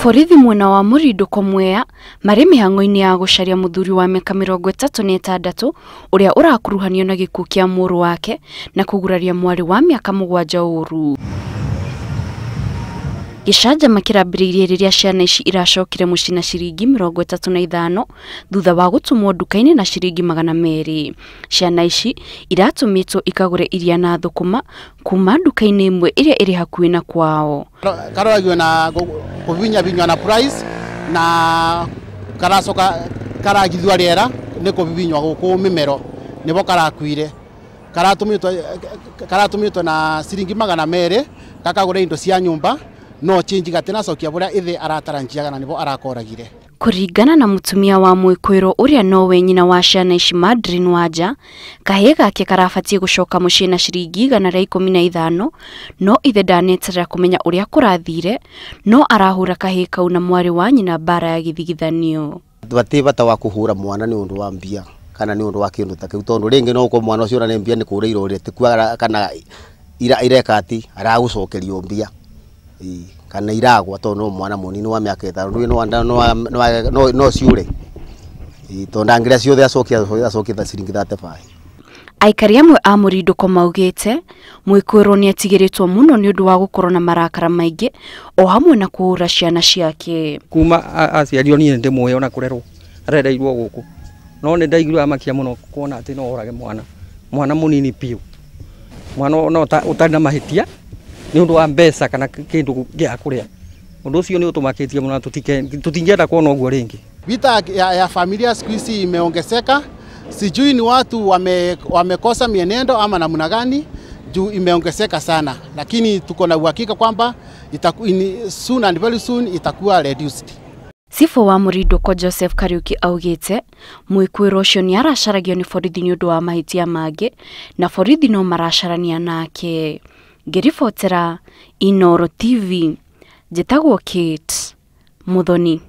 Borithi mwena wa Mũrindũko Mwea marĩ mĩhang'o-inĩ ya gũcaria mũthuri wa mĩaka 36 ũrĩa ũrakuruhanio na gĩkuũ kĩa mũrũ wake na kũguraria mwarĩ wa mĩaka 7 ũru. Gĩcanjama kĩrambĩrĩirie rĩrĩa ciana ici iracokire mũciĩ na ciringi 35 thutha wa gũtũmwo nduka-inĩ na ciringi 200. Ciana ici iratũmĩtwo ikagũre iria na thũkũma kuma nduka-inĩ ĩmwe ĩrĩa ĩrĩ hakuhĩ na kwao. Karoragio na kũbibinya na price na karacoka karagithua rĩera nĩ kũbibinywa gũkũ mĩmero nĩbo karakuire. Karatũmĩtwo na ciringi 200 kakagũra indo cia nyũmba no change gatinacokia buria ithe arataranjiaga na nibo arakoragire. Kuringana na mutumia wa mwĩkũĩrwo ũrĩa nowe nyina wa ciana ici Madrin Wanja, kahĩĩ gake karabatie gũcoka mũciĩ na ciringi 115 no ithe ndaneterera kũmenya ũrĩa kũrathire no arahũra kahĩĩ kau na mwarĩ wa nyina mbara ya gĩthigithanio. Bati bata wa kũhũra mwana nĩ ũndũ wa mbia kana nĩ ũndũ wa kĩndũ ta kĩu tondũ rĩngĩ no ũkorwo mwana ũcio ona nĩ mbia nĩ kũrĩirwo rĩ tikua kana ireka ati aragũcokerio mbia kana iragwa tondu no mwana munini wa miaka 5 no no ciure tondu ndangira ciothe acokia ciringi 35. Aikari amwe a Mũrindũko maugĩte mwĩkũĩrwo nĩ atigĩrĩtwo mũno nĩ ũndũ wa gũkorwo na marakara maingĩ o hamwe na kũhũra ciana ciake. Kuma aciarirwo niĩ ndĩmũĩ ona kũrerwo arereirwo gũkũ no nĩ ndaiguire amakia mũno kuona atĩ no orage mwana mũnini biũ, mwana no ũtarĩ na mahĩtia nĩ ũndũ wa mbeca kana kĩndũ gĩa kũrĩa. Ũndũ ũcio nĩ ũtũmakĩtie mũno tũtingĩenda kuona ũguo rĩngĩ. Vita ya familia siku hizi imeongezeka, sijui ni watu wamekosa mienendo ama namna gani juu imeongezeka sana, lakini tuko na uhakika kwamba soon and very soon itakuwa reduced. Cibũ wa Mũrindũko Joseph Kariuki augĩte mwĩkũĩrwo ũcio nĩ aracaragio nĩ borithi nĩ ũndũ wa mahĩtia mangĩ na borithi no maracarania nake. Ngĩribotera Inooro TV, njĩtagwo Kate Muthoni.